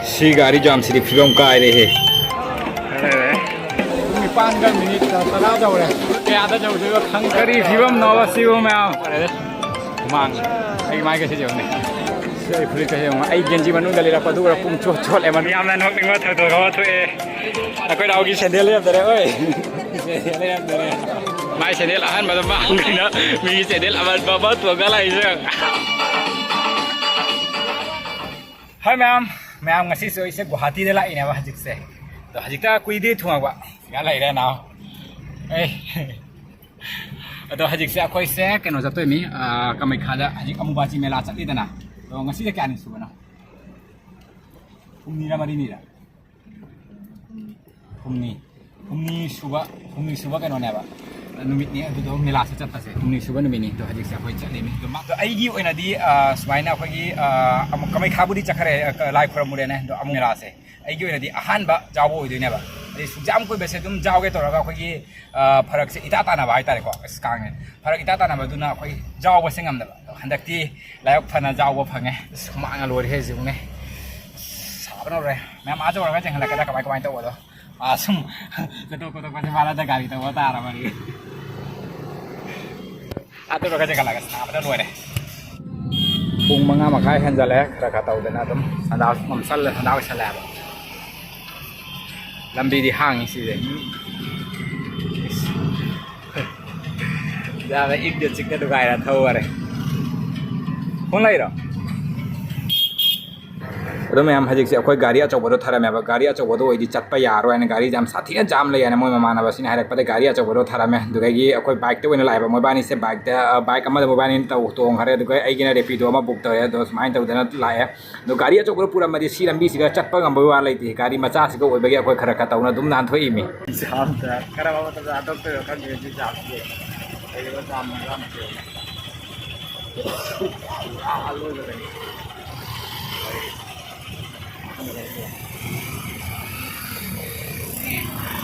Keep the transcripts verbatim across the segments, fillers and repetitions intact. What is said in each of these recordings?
ꯁꯤ ꯒꯥꯔꯤ ꯖꯥꯝꯁꯤꯗꯤ ꯐꯤꯕꯝ ꯀꯥꯏꯔꯦꯍꯦ꯫ ꯄꯨꯡ ꯅꯤꯄꯥꯟꯒ ꯃꯤꯅꯤꯠ ꯇꯔꯥ ꯇꯧꯔꯦ꯫ ꯀꯌꯥꯗ ꯌꯧꯗꯣꯏꯅꯣ ꯈꯪꯗ꯭ꯔꯦ꯫ ꯀꯔꯤ ꯐꯤꯕꯝꯅꯣꯕ ꯁꯤꯕꯨ ꯃꯌꯥꯝ? ꯍꯨꯃꯥꯡ꯫ ꯑꯩ ꯃꯥꯏꯒꯁꯦ ꯌꯦꯡꯉꯨꯅꯦ꯫ ꯁꯤ ꯑꯩ ꯐꯨꯔꯤꯠꯀꯁꯦ ꯌꯦꯡꯉꯨ꯫ ꯑꯩ ꯒꯦꯟꯖꯤ ꯃꯅꯨꯡꯗ ꯂꯤꯠꯂꯛꯄ ꯑꯗꯨꯒ ꯄꯨꯡ ꯆꯣꯠ ꯆꯣꯠꯂꯦ ꯃꯅꯨꯡ꯫ ꯌꯥꯝꯅ ꯅꯣꯛꯅꯤꯡꯕ ꯊꯧꯗꯣꯛ ꯑꯃ ꯊꯣꯛꯑꯦ꯫ ꯑꯩꯈꯣꯏ ꯅꯥꯎꯒꯤ ꯁꯦꯟꯗꯦꯜ ꯂꯩꯔꯝꯗꯔꯦ꯫ ꯑꯣꯏ꯫ ꯁꯦꯟꯗꯦꯜ ꯂꯩꯔꯝꯗꯔꯦ꯫ ꯃꯥꯏ ꯁꯦꯟꯗꯦꯜ ꯑꯍꯟꯕꯗꯣ ꯃꯥꯡꯈ꯭ꯔꯦꯅ ꯃꯤꯒꯤ ꯁꯦꯟꯗꯦꯜ ꯑꯃꯟꯕ ꯑꯃ ꯇꯣꯡꯉ ꯂꯥꯛꯏꯁꯦ꯫ ꯍꯣꯏ ꯃꯌꯥꯝ, ꯃꯌꯥꯝ ꯉꯁꯤꯁꯨ ꯑꯩꯁꯦ ꯒꯨꯋꯥꯍꯥꯇꯤꯗ ꯂꯥꯛꯏꯅꯦꯕ ꯍꯧꯖꯤꯛꯁꯦ꯫ ꯑꯗꯣ ꯍꯧꯖꯤꯛꯇ ꯀꯨꯏꯗꯦ ꯊꯨꯡꯉꯛꯄ꯫ ꯁꯤꯗ ꯂꯩꯔꯦ ꯅꯥꯎ꯫ ꯑꯦ꯫ ꯑꯗꯣ ꯍꯧꯖꯤꯛꯁꯦ ꯑꯩꯈꯣꯏꯁꯦ ꯀꯩꯅꯣ ꯆꯠꯇꯣꯏꯅꯤ, ꯑꯥ, ꯀꯥꯃꯩꯈꯥꯗ ꯍꯧꯖꯤꯛ ꯑꯝꯕꯨꯕꯥꯆꯤ ꯃꯦꯂꯥ ꯆꯠꯂꯤꯗꯅ꯫ ꯑꯗꯣ ꯉꯁꯤꯗ ꯀꯌꯥꯅꯤ ꯁꯨꯕꯅꯣ? ꯍꯨꯝꯅꯤꯔ ꯃꯔꯤꯅꯤꯔ? ꯍꯨꯝꯅꯤ꯫ ꯍꯨꯝꯅꯤ ꯁꯨꯕ, ꯍꯨꯝꯅꯤ ꯁꯨꯕ ꯀꯩꯅꯣꯅꯦꯕ꯫ ꯅꯨꯃꯤꯠꯅꯤ ꯑꯗꯨꯗꯣ ꯃꯦꯂꯥꯁꯦ ꯆꯠꯄꯁꯦ꯫ ꯍꯨꯝꯅꯤ ꯁꯨꯕ ꯅꯨꯃꯤꯠꯅꯤ꯫ ꯑꯗꯣ ꯍꯧꯖꯤꯛꯁꯦ ꯑꯩꯈꯣꯏ ꯆꯠꯂꯤꯅꯤ꯫ ꯑꯗꯣ ꯃꯥ-, ꯑꯗꯣ ꯑꯩꯒꯤ ꯑꯣꯏꯅꯗꯤ, ꯑꯥ, ꯁꯨꯃꯥꯏꯅ ꯑꯩꯈꯣꯏꯒꯤ, ꯑꯥ, ꯑꯃꯨꯛ ꯀꯥꯃꯩꯈꯥꯕꯨꯗꯤ ꯆꯠꯈ꯭ꯔꯦ, ꯑꯥ, ꯂꯥꯏ ꯈꯨꯔꯝꯃꯨꯔꯦꯅꯦ꯫ ꯑꯗꯣ ꯑꯃꯨꯛ ꯃꯦꯂꯥꯁꯦ ꯑꯩꯒꯤ ꯑꯣꯏꯅꯗꯤ ꯑꯍꯥꯟꯕ ꯌꯥꯎꯕ ꯑꯣꯏꯗꯣꯏꯅꯦꯕ꯫ ꯑꯗꯩ ꯁꯨꯛꯌꯥꯝ ꯀꯨꯏꯕꯁꯦ ꯑꯗꯨꯝ ꯌꯥꯎꯒꯦ ꯇꯧꯔꯒ ꯑꯩꯈꯣꯏꯒꯤ, ꯑ, ꯐꯔꯛꯁꯦ ꯏꯇꯥ ꯇꯥꯅꯕ ꯍꯥꯏꯇꯥꯔꯦꯀꯣ꯫ ꯑꯁ, ꯀꯥꯡꯉꯦ꯫ ꯐꯔꯛ ꯏꯇꯥ ꯇꯥꯅꯕꯗꯨꯅ ꯑꯩꯈꯣꯏ ꯌꯥꯎꯕꯁꯦ ꯉꯝꯗꯕ꯫ ꯑꯗꯣ ꯍꯟꯗꯛꯇꯤ ꯂꯥꯏꯕꯛ ꯐꯅ ꯌꯥꯎꯕ ꯐꯪꯉꯦ꯫ ꯑꯁ, ꯍꯨꯃꯥꯡꯅ ꯂꯣꯏꯔꯦ ꯍꯧꯖꯤꯛ ꯌꯦꯡꯉꯨꯅꯦ꯫ ꯑꯁ, ꯁꯥꯕꯅ ꯂꯣꯏꯔꯦ꯫ ꯃꯌꯥꯝ ꯑꯥ ꯌꯧꯔꯒ ꯌꯦꯡꯍꯜꯂꯛꯀꯦꯗ ꯀꯃꯥꯏ ꯀꯃꯥꯏꯅ ꯇꯧꯕꯗꯣ꯫ ꯑꯥ, ꯁꯨꯝ ꯆꯠꯊꯣꯛ ꯈꯣꯠꯇꯣꯛꯄꯁꯦ ꯃꯥꯅꯗ ꯒꯥꯔꯤ ꯊꯧꯕ ꯇꯥꯔꯕꯅꯤ꯫ ꯑꯗꯨꯔꯒ ꯆꯦꯟꯈꯠꯂꯒ ꯁꯥꯕꯗ ꯂꯣꯏꯔꯦ꯫ ꯄꯨꯡ ꯃꯉꯥ ꯃꯈꯥꯏ ꯍꯦꯟꯖꯜꯂꯦ꯫ ꯈꯔ ꯈꯔ ꯇꯧꯗꯅ ꯑꯗꯨꯝ ꯁꯟꯗꯥ ꯃꯝꯁꯜꯂꯦ, ꯁꯟꯗꯥ ꯑꯣꯏꯁꯜꯂꯦ ꯍꯥꯏꯕ꯫ ꯂꯝꯕꯤꯗꯤ ꯍꯥꯡꯉꯤ ꯁꯤꯁꯦ꯫ ꯌꯥꯔꯦ, ꯏꯪꯗ ꯆꯤꯛꯇ ꯅꯨꯡꯉꯥꯏꯔ ꯊꯧꯔꯦ꯫ ꯐꯣꯟ ꯂꯩꯔꯣ? ꯑꯗꯣ ꯃꯌꯥꯝ, ꯍꯧꯖꯤꯛꯁꯦ ꯑꯩꯈꯣꯏ ꯒꯥꯔꯤ ꯑꯆꯧꯕꯗꯣ ꯊꯔꯝꯃꯦꯕ꯫ ꯒꯥꯔꯤ ꯑꯆꯧꯕꯗꯣ ꯑꯣꯏꯗꯤ ꯆꯠꯄ ꯌꯥꯔꯣꯏ ꯍꯥꯏꯅ, ꯒꯥꯔꯤ ꯌꯥꯝ ꯁꯥꯊꯤꯅ ꯖꯥꯝ ꯂꯩ ꯍꯥꯏꯅ ꯃꯣꯏ ꯃꯃꯥꯟꯅꯕꯁꯤꯡꯅ ꯍꯥꯏꯔꯛꯄꯗ ꯒꯥꯔꯤ ꯑꯆꯧꯕꯗꯣ ꯊꯔꯝꯃꯦ꯫ ꯑꯗꯨꯗꯒꯤ ꯑꯩꯈꯣꯏ ꯕꯥꯏꯛꯇ ꯑꯣꯏꯅ ꯂꯥꯛꯑꯦꯕ꯫ ꯃꯣꯏꯕꯥꯅꯤꯁꯦ ꯕꯥꯏꯛꯇ, ꯑ, ꯕꯥꯏꯛ ꯑꯃꯗ ꯃꯣꯏꯕꯥꯅꯤꯅ ꯇꯧ-, ꯇꯣꯡꯈ꯭ꯔꯦ꯫ ꯑꯗꯨꯒ ꯑꯩꯒꯤꯅ ꯔꯦꯄꯤꯗꯣ ꯑꯃ ꯕꯨꯛ ꯇꯧꯔꯦ꯫ ꯑꯗꯣ ꯁꯨꯃꯥꯏꯅ ꯇꯧꯗꯅ ꯂꯥꯛꯑꯦ꯫ ꯑꯗꯣ ꯒꯥꯔꯤ ꯑꯆꯧꯕꯗꯣ ꯄꯨꯔꯝꯃꯗꯤ ꯁꯤ ꯂꯝꯕꯤꯁꯤꯒ ꯆꯠꯄ ꯉꯝꯕꯒꯤ ꯋꯥ ꯂꯩꯇꯦ꯫ ꯒꯥꯔꯤ ꯃꯆꯥꯁꯤꯒ ꯑꯣꯏꯕꯒꯤ ꯑꯩꯈꯣꯏ ꯈꯔ ꯈꯔ ꯇꯧꯅ ꯑꯗꯨꯝ ꯅꯥꯟꯊꯣꯛꯏꯃꯤ꯫ ꯖꯥꯝꯗ ꯀꯔꯝꯕ ꯃꯇꯝꯗ ꯍꯥꯠꯇꯣꯛꯇꯣꯏꯅꯣ ꯈꯪꯗꯦ ꯁꯤ ꯖꯥꯝꯁꯦ꯫ ꯂꯩꯔꯤꯕ ꯖꯥꯝ ꯃꯌꯥꯝꯁꯦ꯫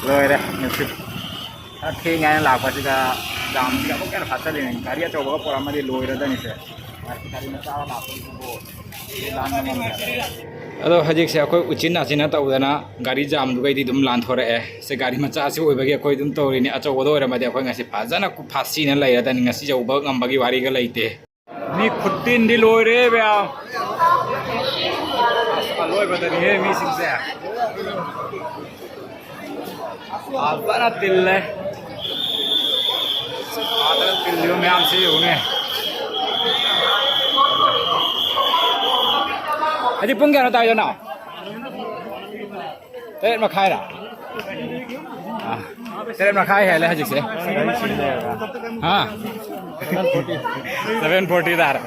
ꯂꯣꯏꯔꯦ, ꯅꯨꯡꯁꯤꯠ꯫ ꯈꯔ ꯊꯦꯡꯉꯦ ꯍꯥꯏꯅ ꯂꯥꯛꯄꯁꯤꯗ ꯖꯥꯝꯁꯤꯗ ꯑꯃꯨꯛꯀ ꯍꯦꯟꯅ ꯐꯥꯠꯆꯜꯂꯤꯅꯦ꯫ ꯒꯥꯔꯤ ꯑꯆꯧꯕꯒ ꯄꯨꯔꯛꯑꯝꯃꯗꯤ ꯂꯣꯏꯔꯗꯅꯤꯁꯦ꯫ ꯒꯥꯔꯤ ꯃꯆꯥꯒ ꯂꯥꯛꯄꯁꯤꯕꯨ ꯂꯥꯟꯕ ꯉꯝꯗ꯭ꯔꯦ꯫ ꯑꯗꯣ ꯍꯧꯖꯤꯛꯁꯦ ꯑꯩꯈꯣꯏ ꯎꯆꯤꯟ ꯅꯥꯆꯤꯟꯅ ꯇꯧꯗꯅ ꯒꯥꯔꯤ ꯖꯥꯝꯗꯨꯒꯩꯗꯤ ꯑꯗꯨꯝ ꯂꯥꯟꯊꯣꯔꯛꯑꯦ꯫ ꯁꯦ, ꯒꯥꯔꯤ ꯃꯆꯥꯁꯤ ꯑꯣꯏꯕꯒꯤ ꯑꯩꯈꯣꯏ ꯑꯗꯨꯝ ꯇꯧꯔꯤꯅꯤ꯫ ꯑꯆꯧꯕꯗ ꯑꯣꯏꯔꯝꯃꯗꯤ ꯑꯩꯈꯣꯏ ꯉꯁꯤ ꯐꯖꯅ ꯐꯥꯁꯤꯅ ꯂꯩꯔꯗꯅꯤ꯫ ꯉꯁꯤ ꯌꯧꯕ ꯉꯝꯕꯒꯤ ꯋꯥꯔꯤꯒ ꯂꯩꯇꯦ꯫ ꯃꯤ ꯈꯨꯇꯤꯟꯗꯤ ꯂꯣꯏꯔꯦ ꯃꯌꯥꯝ꯫ ꯑꯁ, ꯑꯂꯣꯏꯕꯗꯅꯤꯍꯦ ꯃꯤꯁꯤꯡꯁꯦ꯫ ꯐꯖꯅ ꯇꯤꯜꯂꯦ꯫ ꯐꯖꯅ ꯇꯤꯜꯂꯤꯕ ꯃꯌꯥꯝꯁꯤ ꯌꯦꯡꯉꯨꯅꯦ꯫ ꯍꯧꯖꯤꯛ ꯄꯨꯡ ꯀꯌꯥꯅꯣ ꯇꯥꯏꯗꯣ ꯅꯥꯎ? ꯇꯔꯦꯠ ꯃꯈꯥꯏꯔ? ꯑꯥ, ꯇꯔꯦꯠ ꯃꯈꯥꯏ ꯍꯦꯜꯂꯦ ꯍꯧꯖꯤꯛꯁꯦ꯫ ꯍꯥ? ꯁꯚꯦꯟ ꯐꯣꯔꯇꯤ ꯇꯥꯔꯦ꯫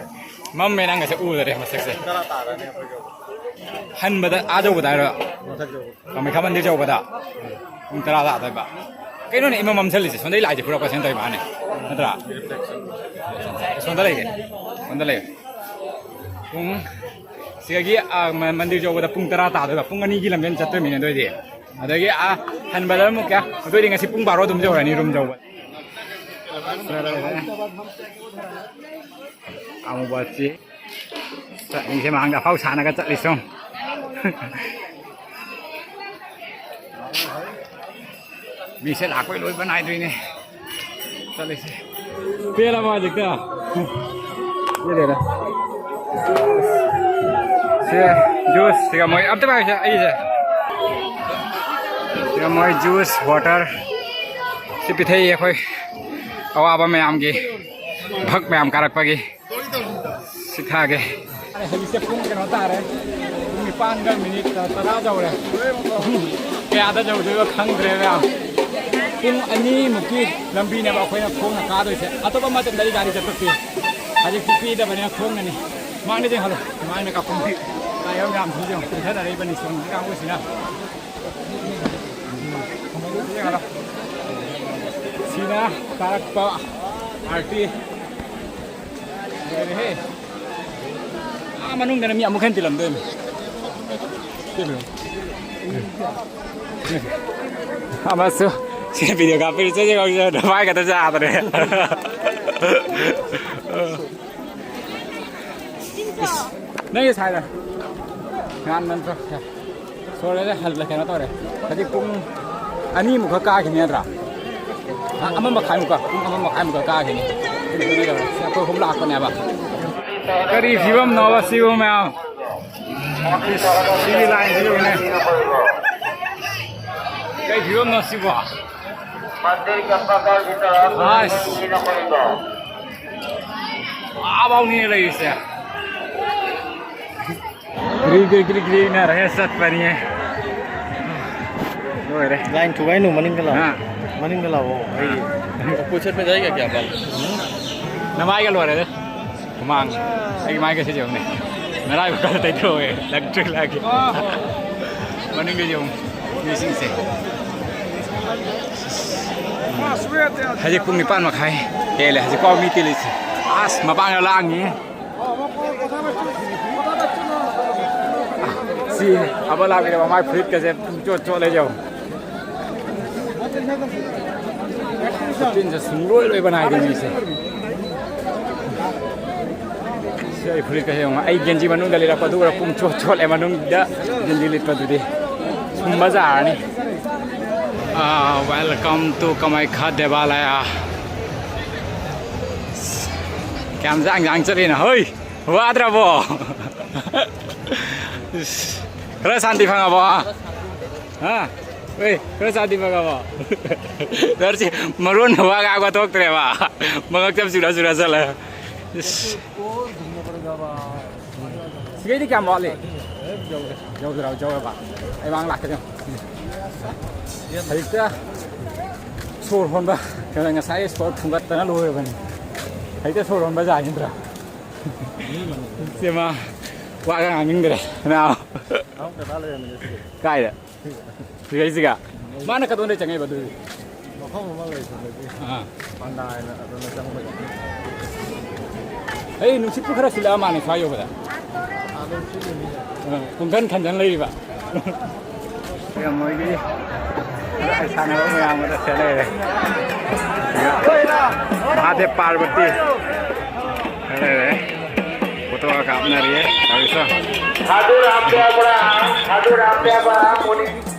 ꯃꯝꯃꯦ, ꯅꯪꯒꯁꯦ ꯎꯗꯔꯦ ꯃꯁꯛꯁꯦ꯫ ꯍꯟꯕꯗ ꯑꯥ ꯌꯧꯕꯗ ꯍꯥꯏꯔꯣ? ꯀꯥꯃꯥꯈ꯭ꯌꯥ ꯃꯟꯗꯤꯔ ꯌꯧꯕꯗ ꯄꯨꯡ ꯇꯔꯥ ꯇꯥꯗꯣꯏꯕ꯫ ꯀꯩꯅꯣꯅꯦ, ꯏꯃꯝ ꯃꯝꯁꯜꯂꯤꯁꯦ? ꯁꯣꯝꯗꯩ ꯂꯥꯏꯁꯦ ꯐꯨꯔꯛꯄꯁꯤꯅ ꯇꯧꯔꯤꯕ ꯃꯥꯅꯦ, ꯅꯠꯇ꯭ꯔꯥ? ꯁꯣꯝꯗ ꯂꯩꯒꯦ, ꯁꯣꯝꯗ ꯂꯩꯒꯦ꯫ ꯄꯨꯡ ꯁꯤꯗꯒꯤ, ꯑꯥ, ꯃ-, ꯃꯟꯗꯤꯔ ꯌꯧꯕꯗ ꯄꯨꯡ ꯇꯔꯥ ꯇꯥꯗꯣꯏꯕ, ꯄꯨꯡ ꯑꯅꯤꯒꯤ ꯂꯝꯖꯦꯟ ꯆꯠꯇꯣꯏꯃꯤꯅꯦ ꯑꯗꯨꯑꯣꯏꯗꯤ꯫ ꯑꯗꯒꯤ, ꯑꯥ, ꯍꯟꯕꯗ ꯑꯃꯨꯛ ꯀꯌꯥ? ꯑꯗꯨꯑꯣꯏꯗꯤ ꯉꯁꯤ ꯄꯨꯡ ꯕꯥꯔꯣ ꯑꯗꯨꯝ ꯌꯧꯔꯅꯤ ꯔꯨꯝ ꯌꯧꯕ꯫ ꯑꯃꯨꯕ ꯆꯦ ꯆꯠꯂꯤꯁꯦ ꯃꯥꯡꯗ ꯑꯐꯥꯎ ꯁꯥꯟꯅꯒ ꯆꯠꯂꯤꯁꯨ꯫ ꯃꯤꯁꯦ ꯂꯥꯛꯄꯩ ꯂꯣꯏꯕ ꯅꯥꯏꯗꯣꯏꯅꯦ ꯆꯠꯂꯤꯁꯦ꯫ ꯄꯦꯜꯂꯕ ꯍꯧꯖꯤꯛꯇ? ꯄꯦꯜꯂꯦꯗ꯫ ꯁꯦ, ꯖꯨꯁ ꯁꯤꯒ ꯃꯣꯏ ꯑꯝꯇ ꯄꯥꯏꯁꯦ ꯑꯩꯁꯦ꯫ ꯁꯤꯒ ꯃꯣꯏ ꯖꯨꯁ, ꯋꯥꯇꯔ ꯁꯤ ꯄꯤꯊꯛꯏ ꯑꯩꯈꯣꯏ ꯑꯋꯥꯕ ꯃꯌꯥꯝꯒꯤ, ꯚꯛ ꯃꯌꯥꯝ ꯀꯥꯔꯛꯄꯒꯤ꯫ ꯁꯤ ꯊꯥꯒꯦ꯫ ꯍꯧꯖꯤꯛꯁꯦ ꯄꯨꯡ ꯀꯩꯅꯣ ꯇꯥꯔꯦ, ꯄꯨꯡ ꯅꯤꯄꯥꯟꯒ ꯃꯤꯅꯤꯠ ꯇꯔꯥ ꯌꯧꯔꯦ꯫ ꯀꯌꯥꯗ ꯌꯧꯗꯣꯏꯕ ꯈꯪꯗ꯭ꯔꯦ ꯃꯌꯥꯝ꯫ ꯄꯨꯡ ꯑꯅꯤꯃꯨꯛꯀꯤ ꯂꯝꯕꯤꯅꯦꯕ ꯑꯩꯈꯣꯏꯅ ꯈꯣꯡꯅ ꯀꯥꯗꯣꯏꯁꯦ꯫ ꯑꯇꯣꯞꯄ ꯃꯇꯝꯗꯗꯤ ꯒꯥꯔꯤ ꯆꯠꯄ ꯄꯤ, ꯍꯧꯖꯤꯛꯇꯤ ꯄꯤꯗꯕꯅꯤꯅ ꯈꯣꯡꯅꯅꯤ꯫ ꯃꯥꯡꯗ ꯌꯦꯡꯍꯜꯂꯣ, ꯃꯥꯡꯗ ꯀꯥꯞꯐꯝ ꯄꯤ꯫ ꯂꯥꯏ ꯃꯌꯥꯝꯁꯤꯁꯨ ꯌꯦꯡꯉꯣ, ꯆꯦꯟꯊꯅꯔꯛꯏꯕꯅꯤ ꯁꯣꯝꯒꯤ ꯀꯥꯡꯕꯨꯁꯤꯅ꯫ ꯁꯤꯅ ꯀꯥꯔꯛꯄ ꯑꯥꯔꯇꯤ꯫ ꯂꯣꯏꯔꯦꯍꯦ꯫ ꯑꯥ ꯃꯅꯨꯡꯗꯅ ꯃꯤ ꯑꯃꯨꯛ ꯍꯦꯟꯅ ꯇꯤꯜꯂꯝꯗꯣꯏꯅꯤ꯫ ꯑꯃꯁꯨ ꯁꯤ ꯚꯤꯗꯤꯑꯣ ꯀꯥꯞꯄꯤꯔꯤ, ꯆꯠꯁꯦ ꯀꯧꯁꯦ, ꯃꯥꯏ ꯈꯛꯇ ꯆꯥꯗ꯭ꯔꯦ꯫ ꯅꯪꯒꯤ ꯁꯥꯏꯗ꯫ ꯉꯥꯟ ꯅꯠꯇ꯭ꯔꯣ? ꯁꯣꯔꯦꯗ ꯍꯜꯂ ꯀꯩꯅꯣ ꯇꯧꯔꯦ꯫ ꯍꯧꯖꯤꯛ ꯄꯨꯡ ꯑꯅꯤꯃꯨꯛ ꯈꯛ ꯀꯥꯈꯤꯅꯤ ꯅꯠꯇ꯭ꯔꯥ? ꯑ, ꯑꯃ ꯃꯈꯥꯏꯃꯨꯛꯀ, ꯄꯨꯡ ꯑꯃ ꯃꯈꯥꯏꯃꯨꯛꯀ ꯀꯥꯈꯤꯅꯤ꯫ ꯑꯩꯈꯣꯏ ꯑꯍꯨꯝ ꯂꯥꯛꯄꯅꯦꯕ꯫ ꯀꯔꯤ ꯐꯤꯕꯝꯅꯣꯕ ꯁꯤꯕꯨ ꯃꯌꯥꯝ? ꯁꯤꯒꯤ ꯂꯥꯏꯟꯁꯤꯕꯨꯅꯦ꯫ ꯀꯩ ꯐꯤꯕꯝꯅꯣ ꯁꯤꯕꯣ? ꯑꯁ꯫ ꯑꯥꯐꯥꯎꯅꯤ ꯂꯩꯔꯤꯁꯦ꯫ ꯒ꯭ꯔꯤ ꯒ꯭ꯔꯤ ꯒ꯭ꯔꯤ ꯒ꯭ꯔꯤ ꯏꯟꯅꯔꯒ ꯆꯠꯄꯅꯤꯍꯦ꯫ ꯂꯣꯏꯔꯦ꯫ ꯂꯥꯏꯟ ꯊꯨꯒꯥꯏꯅꯨ, ꯃꯅꯤꯡꯗ ꯂꯥꯛꯑꯣ꯫ ꯍꯥ? ꯃꯅꯤꯡꯗ ꯂꯥꯛꯑꯣ꯫ ꯑꯩ ꯑꯣꯄꯣꯖꯤꯠ ꯃꯦꯗꯥꯏꯒ ꯀꯌꯥ ꯄꯥꯜꯂꯤ? ꯅꯃꯥꯏꯒ ꯂꯣꯏꯔꯦꯗ꯫ ꯍꯨꯃꯥꯡ꯫ ꯑꯩꯒꯤ ꯃꯥꯏꯒꯁꯦ ꯌꯦꯡꯉꯨꯅꯦ꯫ ꯅꯔꯥꯏꯕꯛ ꯀꯥꯗ ꯇꯩꯊꯣꯛꯑꯦ꯫ ꯂꯪꯇ꯭ꯔꯤꯛ ꯂꯥꯛꯀꯦ꯫ ꯃꯅꯤꯡꯒ ꯌꯦꯡꯉꯨ꯫ ꯃꯤꯁꯤꯡꯁꯦ꯫ ꯍꯧꯖꯤꯛ ꯄꯨꯡ ꯅꯤꯄꯥꯟ ꯃꯈꯥꯏ ꯍꯦꯜꯂꯦ꯫ ꯍꯧꯖꯤꯛꯐꯥꯎ ꯃꯤ ꯇꯤꯜꯂꯤꯁꯦ꯫ ꯑꯁ, ꯃꯄꯥꯟꯒ ꯂꯥꯡꯉꯤ꯫ ꯁꯤ ꯑꯕ ꯂꯥꯛꯄꯤꯔꯦ, ꯃꯃꯥꯏ ꯐꯨꯔꯤꯠꯀꯁꯦ ꯄꯨꯡꯆꯣꯠ ꯆꯣꯠꯂꯦ ꯌꯦꯡꯉꯨ꯫ ꯁꯣꯄꯤꯡꯁꯦ ꯁꯨꯡꯂꯣꯏ ꯂꯣꯏꯕ ꯅꯥꯏꯗꯦ ꯃꯤꯁꯦ꯫ ꯁꯤ ꯑꯩ ꯐꯨꯔꯤꯠꯀꯁꯦ ꯌꯦꯡꯉꯨ꯫ ꯑꯩ ꯒꯦꯟꯖꯤ ꯃꯅꯨꯡꯗ ꯂꯤꯠꯂꯛꯄ ꯑꯗꯨꯒ ꯄꯨꯡ ꯆꯣꯠ ꯆꯣꯠꯂꯦ ꯃꯅꯨꯡꯗ ꯒꯦꯟꯖꯤ ꯂꯤꯠꯄꯗꯨꯗꯤ꯫ ꯁꯨꯝꯕ ꯖꯥꯔꯅꯤ꯫ ꯑꯥ, welcome to ꯀꯃꯥꯏꯈꯥ ꯗꯦꯕꯥꯂꯌꯥ꯫ ꯀꯌꯥꯝ ꯖꯥꯡ ꯖꯥꯡ ꯆꯠꯂꯤꯅꯣ? ꯍꯣꯏ, ꯋꯥꯗ꯭ꯔꯕꯣ? ꯏꯁ, ꯈꯔ ꯁꯥꯟꯇꯤ ꯐꯪꯉꯕꯣ? ꯍꯥ? ꯍꯣꯏ, ꯈꯔ ꯁꯥꯟꯇꯤ ꯐꯪꯉꯕꯣ? ꯗꯔꯁꯤ ꯃꯔꯣꯟ ꯋꯥ ꯉꯥꯡꯕ ꯊꯣꯛꯇ꯭ꯔꯦꯕ꯫ ꯃꯉꯛ ꯆꯞ ꯆꯨꯔ ꯆꯨꯔ ꯆꯠꯂꯦ꯫ ꯏꯁ꯫ ꯁꯤꯒꯩꯗꯤ ꯀꯌꯥꯝ ꯋꯥꯠꯂꯤ? ꯌꯧꯗ꯭ꯔꯥ? ꯌꯧꯔꯕ? ꯑꯩ ꯃꯥꯡ ꯂꯥꯛꯀꯅꯤ꯫ ꯍꯧꯖꯤꯛꯇ ꯁꯣꯔ ꯍꯣꯟꯕ, ꯀꯩꯅꯣ, ꯉꯁꯥꯏ ꯁꯣꯔ ꯊꯨꯡꯒꯠꯇꯅ ꯂꯣꯏꯔꯕꯅꯤ꯫ ꯍꯧꯖꯤꯛꯇ ꯁꯣꯔ ꯍꯣꯟꯕ ꯖꯥꯠꯅꯤꯗ꯭ꯔꯥ? ꯁꯤꯃ ꯋꯥꯒ ꯉꯥꯡꯅꯤꯡꯗ꯭ꯔꯦ, ꯅꯥꯎ꯫ ꯀꯥꯏꯗ? ꯁꯤꯒꯩꯁꯤꯒ? ꯃꯥꯅ ꯀꯗꯣꯝꯗꯩ ꯆꯪꯉꯛꯏꯕ ꯑꯗꯨꯗꯤ? ꯃꯐꯝ ꯑꯃ ꯂꯩ ꯁꯣꯝꯗꯒꯤ꯫ ꯑꯥ꯫ ꯄꯥꯟꯗꯥ ꯍꯥꯏꯅ ꯑꯗꯣꯝꯗ ꯆꯪꯕꯒꯤ꯫ ꯑꯩ ꯅꯨꯡꯁꯤꯠꯄꯨ ꯈꯔ ꯁꯤꯜꯂꯛꯑ ꯃꯥꯅꯦ ꯁ꯭ꯋꯥꯏ ꯌꯧꯕꯗ꯫ ꯑꯥ, ꯄꯨꯡꯈꯟ ꯈꯟꯖꯟ ꯂꯩꯔꯤꯕ꯫ ꯃꯣꯏꯒꯤ ꯁꯥꯟꯅꯕ ꯃꯌꯥꯝ ꯑꯃꯗ ꯁꯦꯠ ꯂꯩꯔꯦ꯫ ꯃꯍꯥꯗꯦꯕ ꯄꯥꯔꯕꯇꯤ ꯂꯩꯔꯦ꯫ ꯀꯥꯞꯅꯔꯤꯌꯦ ꯇꯧꯔꯤꯁꯦ꯫ ꯁꯥꯗꯨ ꯔꯥꯝꯗꯦꯕ, ꯁꯥꯗꯨ ꯔꯥꯝꯗꯦꯕ, ꯃꯣꯅꯤ-,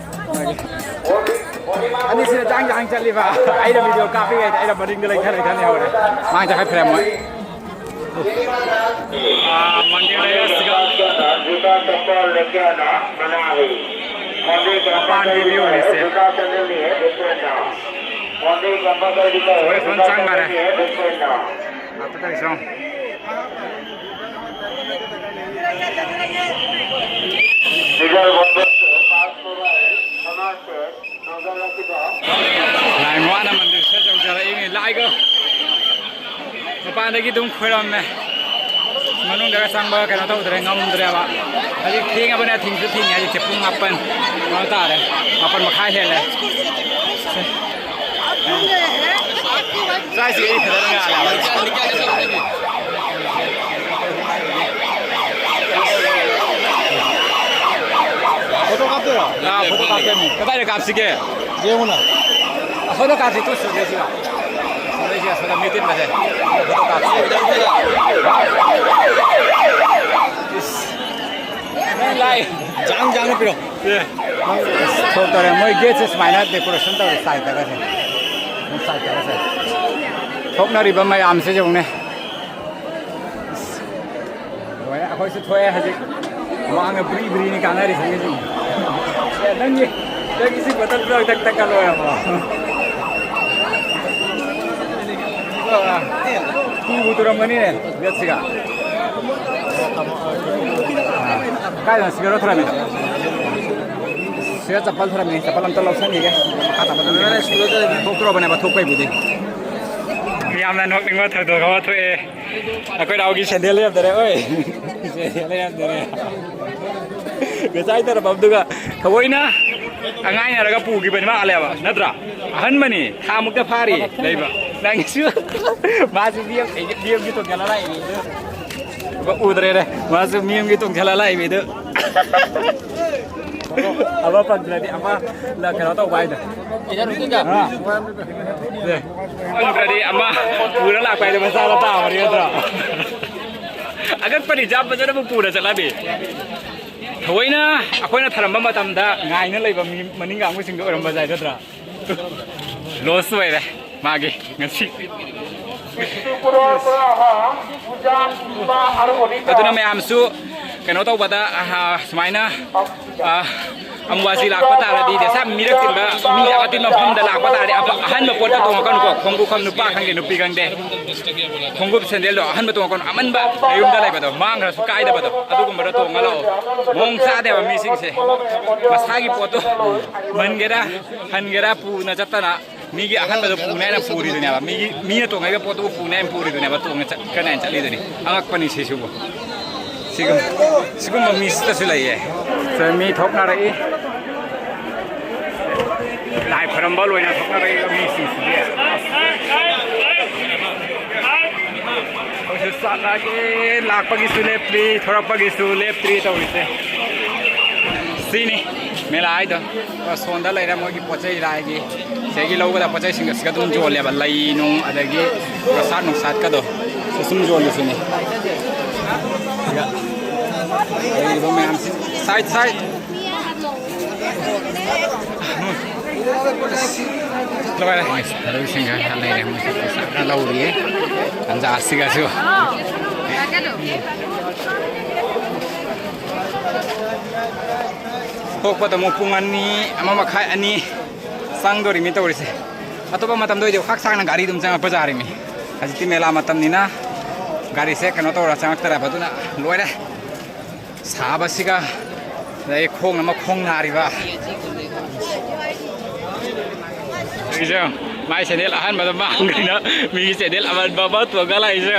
ꯃꯣꯅꯤ-, ꯃꯣꯅꯤꯃꯥ ꯑꯅꯤꯁꯤꯅ ꯖꯥꯡ ꯖꯥꯡ ꯆꯠꯂꯤꯕ꯫ ꯑꯩꯅ ꯚꯤꯗꯤꯑꯣ ꯀꯥꯞꯄꯤꯉꯩꯗ ꯑꯩꯅ ꯃꯅꯤꯡꯗ ꯂꯩꯊ ꯂꯩꯊ ꯂꯩꯍꯧꯔꯦ꯫ ꯃꯥꯡ ꯆꯠꯈ꯭ꯔꯦ ꯃꯣꯏ꯫ ꯑꯥ, ꯃꯟꯗꯤꯔꯗ ꯌꯧꯔꯁꯤꯒ꯫ ꯖꯨꯇꯥ ꯆꯞꯄꯜ ꯂꯦꯀꯦ ꯑꯥꯅꯥ ꯃꯅꯥ ꯍꯩ꯫ ꯃꯄꯥꯟꯒꯤ view ꯅꯤꯁꯦ꯫ ꯖꯨꯇꯥ ꯁꯦꯟꯗꯜ ꯅꯤ ꯍꯦ, ꯗꯨꯁꯃꯟ ꯅꯥ꯫ ꯃꯣꯟꯗꯦ ꯀꯝꯄꯜꯁꯔꯤ ꯀꯥ ꯍꯦ, ꯍꯣꯏ, ꯁꯣꯝ ꯖꯨꯇꯥ ꯆꯪ ꯃꯥꯜꯂꯦ꯫ ꯁꯦꯟꯗꯜ ꯅꯤ ꯍꯦ, ꯗꯨꯁꯃꯟ ꯅꯥ꯫ ꯂꯥꯛꯄ ꯇꯧꯔꯤꯁꯦ ꯌꯦꯡꯉꯣ꯫ ꯂꯥꯏ ꯋꯥꯅ ꯃꯟꯗꯤꯔꯁꯤꯗ ꯌꯧꯖꯔꯛꯏꯅꯤ꯫ ꯂꯥꯏꯒ ꯃꯄꯥꯟꯗꯒꯤ ꯑꯗꯨꯝ ꯈꯣꯏꯔꯝꯃꯦ꯫ ꯃꯅꯨꯡꯗꯒ ꯆꯪꯕ ꯀꯩꯅꯣ ꯇꯧꯗ꯭ꯔꯦ, ꯉꯝꯗ꯭ꯔꯦꯕ꯫ ꯍꯧꯖꯤꯛ ꯊꯦꯡꯉꯕꯅꯦ, ꯊꯤꯡꯁꯨ ꯊꯤꯡꯉꯦ꯫ ꯍꯧꯖꯤꯛꯁꯦ ꯄꯨꯡ ꯃꯥꯄꯟ ꯀꯩꯅꯣ ꯇꯥꯔꯦ, ꯃꯥꯄꯟ ꯃꯈꯥꯏ ꯍꯦꯜꯂꯦ꯫ ꯆꯥꯛꯁꯤ ꯑꯩ ꯐꯖꯅ ꯉꯥꯜꯂꯦ꯫ ꯐꯣꯇꯣ ꯀꯥꯞꯇꯣꯏꯔꯣ? ꯑꯥ, ꯐꯣꯇꯣ ꯀꯥꯞꯇꯣꯏꯅꯤ꯫ ꯀꯗꯥꯏꯗ ꯀꯥꯞꯁꯤꯒꯦ? ꯌꯦꯡꯉꯨꯅ꯫ ꯑꯁꯣꯝꯗ ꯀꯥꯞꯁꯤ, ꯇꯨ ꯁꯨꯗꯦ ꯁꯤꯒ꯫ ꯁꯤꯗꯩꯁꯤ ꯑꯁꯣꯝꯗ ꯃꯤ ꯇꯤꯟꯕꯁꯦ꯫ ꯐꯣꯇꯣ ꯀꯥꯞꯁꯤ꯫ ꯏꯁ꯫ ꯅꯪ ꯂꯥꯛꯑꯦ꯫ ꯖꯥꯡ ꯖꯥꯡꯅ ꯄꯤꯔꯣ꯫ ꯑꯦ꯫ ꯊꯣꯛꯇꯔꯦ꯫ ꯃꯣꯏ ꯒꯦꯠꯁꯦ ꯁꯨꯃꯥꯏꯅ decoration ꯇꯧꯔꯦ, ꯁꯥꯏꯠꯇꯒꯁꯦ꯫ ꯁꯥꯏꯠꯇꯒꯁꯦ꯫ ꯊꯣꯛꯅꯔꯤꯕ ꯃꯌꯥꯝꯁꯦ ꯌꯦꯡꯉꯨꯅꯦ꯫ ꯂꯣꯏꯔꯦ, ꯑꯩꯈꯣꯏꯁꯨ ꯊꯣꯛꯑꯦ ꯍꯧꯖꯤꯛ꯫ ꯋꯥꯡꯅ ꯕ꯭ꯔꯤ ꯕ꯭ꯔꯤꯅꯤ ꯀꯥꯟꯅꯔꯤꯁꯦ ꯉꯁꯤ꯫ ꯑꯦ, ꯅꯪꯒꯤ, ꯅꯪꯒꯤ ꯁꯤ button block ꯇꯛ ꯇꯛꯀ ꯂꯣꯏꯔꯕꯣ? ꯇꯨꯕꯨ ꯇꯨꯔꯝꯒꯅꯤꯅꯦ, ꯒꯦꯠꯁꯤꯒ꯫ ꯑꯥ, ꯀꯥꯏꯗꯅꯣ ꯁꯤꯒꯔꯣ ꯊꯣꯔꯝꯃꯤ? ꯁꯤꯗ ꯆꯄꯜ ꯊꯣꯔꯝꯃꯤ, ꯆꯄꯜ ꯑꯝꯇ ꯂꯧꯁꯟꯈꯤꯒꯦ꯫ ꯃꯈꯥ ꯇꯥꯕ ꯑꯗꯨꯝ ꯊꯣꯛꯇꯣꯔꯕꯅꯦꯕ, ꯊꯣꯛꯄꯩꯕꯨꯗꯤ꯫ ꯌꯥꯝꯅ ꯅꯣꯛꯅꯤꯡꯕ ꯊꯧꯗꯣꯛ ꯑꯃ ꯊꯣꯛꯑꯦ꯫ ꯑꯩꯈꯣꯏ ꯅꯥꯎꯒꯤ ꯁꯦꯟꯗꯦꯜ ꯂꯩꯔꯝꯗꯔꯦ꯫ ꯑꯣꯏ, ꯁꯦꯟꯗꯦꯜ ꯂꯩꯔꯝꯗꯔꯦ꯫ ꯉꯁꯥꯏ ꯇꯧꯔꯝꯕꯗꯨꯒ ꯊꯑꯣꯏꯅ ꯑꯉꯥꯏꯅꯔꯒ ꯄꯨꯈꯤꯕꯅꯤ ꯃꯥꯜꯂꯦꯕ, ꯅꯠꯇ꯭ꯔꯥ? ꯑꯍꯟꯕꯅꯤ, ꯊꯥ ꯃꯨꯛꯇ ꯐꯥꯔꯤ ꯂꯩꯕ꯫ ꯅꯪꯁꯨ, ꯃꯥꯁꯨ ꯃꯤ ꯑꯃ, ꯃꯤ ꯑꯃꯒꯤ ꯇꯣꯡꯖꯜꯂ ꯂꯥꯛꯏꯅꯤ꯫ ꯎꯗ꯭ꯔꯦꯅꯦ, ꯃꯥꯁꯨ ꯃꯤ ꯑꯃꯒꯤ ꯇꯣꯡꯖꯜꯂ ꯂꯥꯛꯏꯅꯤ ꯑꯗꯨ꯫ ꯑꯃ ꯐꯪꯗ꯭ꯔꯗꯤ ꯑꯃ ꯀꯩꯅꯣ ꯇꯧꯕ ꯍꯥꯏꯗꯣ꯫ ꯑꯥ꯫ ꯑꯦ, ꯐꯪꯗ꯭ꯔꯗꯤ ꯑꯃ ꯄꯨꯔ ꯂꯥꯛꯄ ꯍꯥꯏꯗꯣ ꯃꯆꯥꯗ ꯇꯥꯕꯅꯤ ꯅꯠꯇ꯭ꯔꯣ? ꯑꯒꯛꯄ ꯔꯤꯖꯥꯕ ꯐꯖꯅ ꯑꯃꯨꯛ ꯄꯨꯔ ꯆꯠꯂꯛꯑꯃꯤ꯫ ꯊꯑꯣꯏꯅ ꯑꯩꯈꯣꯏꯅ ꯊꯔꯝꯕ ꯃꯇꯝꯗ ꯉꯥꯏꯅ ꯂꯩꯕ ꯃꯤ ꯃꯅꯤꯡ ꯀꯥꯡꯕꯨꯁꯤꯡꯗꯣ ꯑꯣꯏꯔꯝꯕ ꯌꯥꯏ ꯅꯠꯇ꯭ꯔꯥ? ꯂꯣꯁ ꯑꯣꯏꯔꯦ ꯃꯥꯒꯤ ꯉꯁꯤ꯫ ꯑꯗꯨꯅ ꯃꯌꯥꯝꯁꯨ ꯀꯩꯅꯣ ꯇꯧꯕꯗ, ꯑꯥ, ꯁꯨꯃꯥꯏꯅ, ꯑꯥ, ꯑꯃꯨꯕꯥꯁꯤ ꯂꯥꯛꯄ ꯇꯥꯔꯗꯤ, ꯗꯦꯁꯥ ꯃꯤꯔꯛ ꯇꯤꯟꯕ ꯃꯤ ꯑꯇꯤꯟꯕ ꯃꯐꯝꯗ ꯂꯥꯛꯄ ꯇꯥꯔꯗꯤ, ꯑꯄ-, ꯑꯍꯟꯕ ꯄꯣꯠꯇ ꯇꯣꯡꯉꯛꯀꯅꯨꯀꯣ꯫ ꯈꯣꯡꯎꯞ ꯈꯪ-, ꯅꯨꯄꯥ ꯈꯪꯗꯦ ꯅꯨꯄꯤ ꯈꯪꯗꯦ, ꯈꯣꯡꯎꯞ ꯁꯦꯟꯗꯦꯜꯗꯣ ꯑꯍꯟꯕ ꯇꯣꯡꯉꯛꯀꯅꯨ꯫ ꯑꯃꯟꯕ ꯅꯌꯨꯝꯗ ꯂꯩꯕꯗꯣ, ꯃꯥꯡꯈ꯭ꯔꯁꯨ ꯀꯥꯏꯗꯕꯗꯣ, ꯑꯗꯨꯒꯨꯝꯕꯗ ꯇꯣꯡꯉ ꯂꯥꯛꯑꯣ꯫ ꯃꯑꯣꯡ ꯆꯥꯗꯦꯕ ꯃꯤꯁꯤꯡꯁꯦ꯫ ꯃꯁꯥꯒꯤ ꯄꯣꯠꯇꯣ ꯃꯟꯒꯦꯔꯥ ꯍꯟꯒꯦꯔꯥ ꯄꯨꯅ ꯆꯠꯇꯅ, ꯃꯤꯒꯤ ꯑꯍꯟꯕꯗꯣ ꯄꯨꯅꯦ ꯍꯥꯏꯅ ꯄꯨꯔꯤꯗꯨꯅꯦꯕ꯫ ꯃꯤꯒꯤ, ꯃꯤꯅ ꯇꯣꯡꯉꯛꯏꯕ ꯄꯣꯠꯇꯨꯕꯨ ꯄꯨꯅꯦ ꯍꯥꯏꯅ ꯄꯨꯔꯤꯗꯨꯅꯦꯕ, ꯇꯣꯡꯉ ꯆꯠꯀꯅꯤ ꯍꯥꯏꯅ ꯆꯠꯂꯤꯗꯨꯅꯤ꯫ ꯑꯉꯛꯄꯅꯤ ꯁꯤꯁꯤꯕꯨ꯫ ꯁꯤꯒꯨꯝ-, ꯁꯤꯒꯨꯝꯕ ꯃꯤꯁꯤꯗꯁꯨ ꯂꯩꯌꯦ꯫ ꯁꯦ, ꯃꯤ ꯊꯣꯛꯅꯔꯛꯏ꯫ ꯂꯥꯏ ꯈꯣꯏꯔꯝꯕ ꯂꯣꯏꯅ ꯊꯣꯛꯅꯔꯛꯏꯕ ꯃꯤꯁꯤꯡꯁꯤꯗꯤ꯫ ꯑꯩꯈꯣꯏꯁꯨ ꯆꯠꯂꯒꯦ꯫ ꯂꯥꯛꯄꯒꯤꯁꯨ ꯂꯦꯞꯇ꯭ꯔꯤ, ꯊꯣꯔꯛꯄꯒꯤꯁꯨ ꯂꯦꯞꯇ꯭ꯔꯤ ꯇꯧꯔꯤꯁꯦ꯫ ꯁꯤꯅꯤ ꯃꯦꯂꯥ ꯍꯥꯏꯗꯣ꯫ ꯑꯁꯣꯝꯗ ꯂꯩꯔꯦ ꯃꯣꯏꯒꯤ ꯄꯣꯠ ꯆꯩ ꯂꯥꯏꯒꯤ꯫ ꯁꯤꯗꯒꯤ ꯂꯧꯒꯗꯕ ꯄꯣꯠ ꯆꯩꯁꯤꯡ ꯑꯁꯤꯒ ꯑꯗꯨꯝ ꯌꯣꯜꯂꯦꯕ꯫ ꯂꯩ ꯅꯨꯡ, ꯑꯗꯒꯤ ꯄ꯭ꯔꯁꯥꯗ ꯅꯨꯡꯁꯥꯗꯀꯗꯣ ꯁꯤ ꯁꯨꯝ ꯌꯣꯜꯂꯤꯁꯤꯅꯦ꯫ ꯁꯤꯒ ꯂꯩꯔꯤꯕ ꯃꯌꯥꯝꯁꯤ꯫ Site, site. ꯂꯣꯏꯔꯦ꯫ ꯃꯣꯏ ꯁꯥꯟꯅꯔꯣꯏꯁꯤꯡꯒ ꯂꯩꯔꯦ꯫ ꯃꯣꯏꯁꯨ ꯄꯩꯁꯥ ꯈꯔ ꯂꯧꯔꯤꯌꯦ ꯇꯟꯖꯥꯁꯤꯒꯁꯨ꯫ ꯊꯣꯛꯄꯗ ꯑꯃꯨꯛ ꯄꯨꯡ ꯑꯅꯤ, ꯑꯃ ꯃꯈꯥꯏ, ꯑꯅꯤ ꯆꯪꯗꯣꯔꯤꯃꯤ ꯇꯧꯔꯤꯁꯦ꯫ ꯑꯇꯣꯞꯄ ꯃꯇꯝꯗ ꯑꯣꯏꯗꯤ ꯈꯥꯛ ꯁꯥꯡꯅ ꯒꯥꯔꯤ ꯑꯗꯨꯝ ꯆꯪꯉꯛꯄ ꯌꯥꯔꯤꯃꯤ꯫ ꯍꯧꯖꯤꯛꯇꯤ ꯃꯦꯂꯥ ꯃꯇꯝꯅꯤꯅ ꯒꯥꯔꯤꯁꯦ ꯀꯩꯅꯣ ꯇꯧꯔ ꯆꯪꯉꯛꯇꯔꯕ, ꯑꯗꯨꯅ ꯂꯣꯏꯔꯦ꯫ ꯁꯥꯕꯁꯤꯒ, ꯑꯗꯩ ꯈꯣꯡꯅ ꯑꯃ ꯈꯣꯡ ꯅꯥꯔꯤꯕ꯫ ꯑꯩꯁꯦ ꯃꯥꯏ ꯁꯦꯟꯗꯦꯜ ꯑꯍꯟꯕꯗꯣ ꯃꯥꯡꯈ꯭ꯔꯦꯅ ꯃꯤꯒꯤ ꯁꯦꯟꯗꯦꯜ ꯑꯃꯟꯕ ꯑꯃ ꯇꯣꯡꯉ ꯂꯥꯛꯏꯁꯦ꯫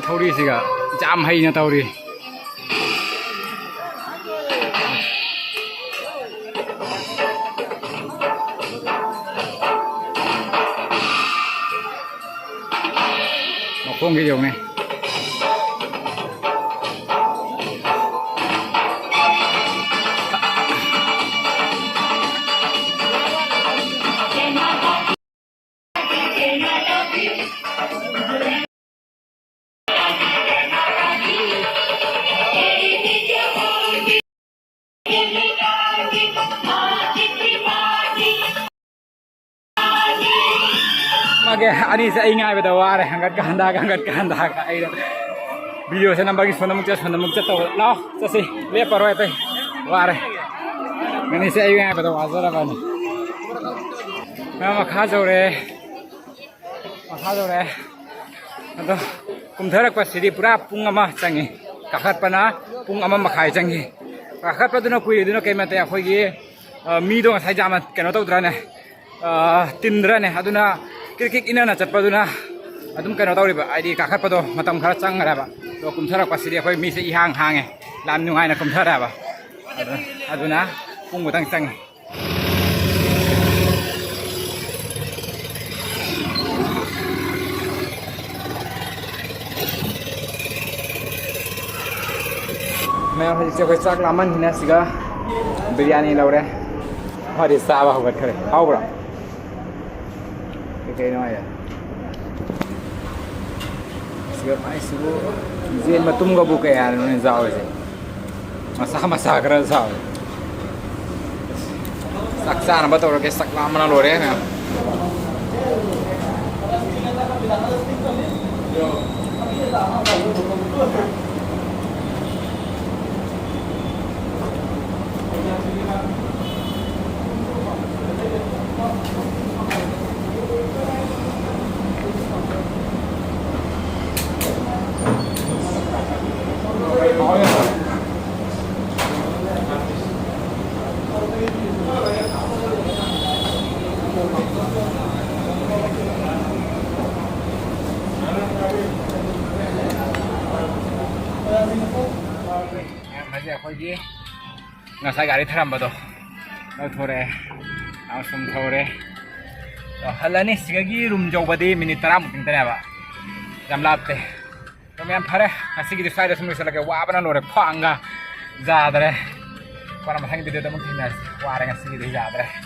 ꯊꯧꯔꯤꯁꯤꯒ ꯌꯥꯝ ꯍꯩꯅ ꯇꯧꯔꯤ꯫ ꯃꯈꯣꯡꯒꯤ ꯌꯦꯡꯉꯨꯅꯦ꯫ ꯃꯥꯒꯤ ꯑꯅꯤꯁꯦ ꯑꯩ ꯉꯥꯏꯕꯗ ꯋꯥꯔꯦ, ꯍꯪꯒꯠꯀ ꯍꯟꯗꯥꯒ, ꯍꯪꯒꯠꯀ ꯍꯟꯗꯥꯒ꯫ ꯑꯩꯅ ꯚꯤꯗꯤꯑꯣꯁꯦ ꯅꯝꯕꯒꯤ ꯁꯣꯝꯗ ꯑꯃꯨꯛ ꯆꯠ, ꯁꯣꯝꯗ ꯑꯃꯨꯛ ꯆꯠ ꯇꯧꯕ꯫ ꯂꯥꯛꯑꯣ ꯆꯠꯁꯤ, ꯂꯦꯞꯄꯔꯣꯏ ꯑꯇꯩ, ꯋꯥꯔꯦ꯫ ꯑꯅꯤꯁꯦ ꯑꯩ ꯉꯥꯏꯕꯗ ꯋꯥꯖꯔꯕꯅꯤ꯫ ꯃꯌꯥꯝ ꯃꯈꯥ ꯌꯧꯔꯦ, ꯃꯈꯥ ꯌꯧꯔꯦ꯫ ꯑꯗꯣ ꯀꯨꯝꯊꯔꯛꯄꯁꯤꯗꯤ ꯄꯨꯔꯥ ꯄꯨꯡ ꯑꯃ ꯆꯪꯉꯤ, ꯀꯥꯈꯠꯄꯅ ꯄꯨꯡ ꯑꯃ ꯃꯈꯥꯏ ꯆꯪꯉꯤ꯫ ꯀꯥꯈꯠꯄꯗꯨꯅ ꯀꯨꯏꯔꯤꯗꯨꯅ ꯀꯩ ꯅꯠꯇꯦ, ꯑꯩꯈꯣꯏꯒꯤ, ꯑ, ꯃꯤꯗꯣ ꯉꯁꯥꯏ ꯌꯥꯝꯅ ꯀꯩꯅꯣ ꯇꯧꯗ꯭ꯔꯅꯦ, ꯑ, ꯇꯤꯟꯗ꯭ꯔꯅꯦ, ꯑꯗꯨꯅ ꯀ꯭ꯔꯤꯛ ꯀ꯭ꯔꯤꯛ ꯏꯅꯅ ꯆꯠꯄꯗꯨꯅ ꯑꯗꯨꯝ ꯀꯩꯅꯣ ꯇꯧꯔꯤꯕ, ꯍꯥꯏꯗꯤ ꯀꯥꯈꯠꯄꯗꯣ ꯃꯇꯝ ꯈꯔ ꯆꯪꯈ꯭ꯔꯦꯕ꯫ ꯑꯗꯣ ꯀꯨꯝꯊꯔꯛꯄꯁꯤꯗꯤ ꯑꯩꯈꯣꯏ ꯃꯤꯁꯦ ꯏꯍꯥꯡ ꯍꯥꯡꯉꯦ, ꯌꯥꯝ ꯅꯨꯡꯉꯥꯏꯅ ꯀꯨꯝꯊꯔꯛꯑꯦꯕ꯫ ꯑꯗꯨ-, ꯑꯗꯨꯅ ꯄꯨꯡ ꯃꯨꯛꯇꯪ ꯆꯪꯉꯤ꯫ ꯃꯌꯥꯝ, ꯍꯧꯖꯤꯛꯁꯦ ꯑꯩꯈꯣꯏ ꯆꯥꯛ ꯂꯥꯝꯃꯟꯈꯤꯅ ꯁꯤꯒ ꯕꯤꯔꯌꯥꯅꯤ ꯂꯧꯔꯦ꯫ ꯐꯗꯤ ꯆꯥꯕ ꯍꯧꯒꯠꯈ꯭ꯔꯦ꯫ ꯍꯥꯎꯕ꯭ꯔꯣ? ꯀꯩꯀꯩꯅꯣ ꯍꯥꯏꯌꯦ? ꯁꯤꯒ ꯃꯥꯏꯁꯤꯕꯨ ꯌꯦꯟ ꯃꯇꯨꯝꯒꯕꯨ ꯀꯌꯥꯅꯣꯅꯦ ꯆꯥꯎꯔꯤꯁꯦ? ꯃꯆꯥ ꯃꯆꯥ ꯈꯔ ꯆꯥꯎꯔꯦ꯫ ꯆꯥꯛ ꯆꯥꯅꯕ ꯇꯧꯔꯒꯦ, ꯆꯥꯛ ꯂꯥꯝꯕꯅ ꯂꯣꯏꯔꯦ ꯃꯌꯥꯝ꯫ ꯃꯌꯥꯝ, ꯍꯧꯖꯤꯛ ꯑꯩꯈꯣꯏꯒꯤ ꯉꯁꯥꯏ ꯒꯥꯔꯤ ꯊꯔꯝꯕꯗꯣ ꯂꯧꯊꯣꯔꯛꯑꯦ, ꯑꯃꯁꯨꯡ ꯊꯧꯔꯦ꯫ ꯑꯗꯣ ꯍꯜꯂꯅꯤ꯫ ꯁꯤꯗꯒꯤ ꯔꯨꯝ ꯌꯧꯕꯗꯤ ꯃꯤꯅꯤꯠ ꯇꯔꯥꯃꯨꯛꯇꯪꯗꯅꯦꯕ, ꯌꯥꯝ ꯂꯥꯞꯇꯦ꯫ ꯑꯗꯣ ꯃꯌꯥꯝ, ꯐꯔꯦ, ꯉꯁꯤꯒꯤꯗꯤ ꯁ꯭ꯋꯥꯏꯗ ꯁꯨꯝ ꯂꯣꯏꯁꯤꯜꯂꯒꯦ꯫ ꯋꯥꯕꯅ ꯂꯣꯏꯔꯦ, ꯈ꯭ꯋꯥꯡꯒ ꯌꯥꯗ꯭ꯔꯦ꯫ ꯀꯣꯟꯅ ꯃꯊꯪꯒꯤ ꯚꯤꯗꯤꯑꯣꯗ ꯑꯃꯨꯛ ꯊꯦꯡꯅꯔꯁꯤ꯫ ꯋꯥꯔꯦ ꯉꯁꯤꯒꯤꯗꯤ, ꯌꯥꯗ꯭ꯔꯦ꯫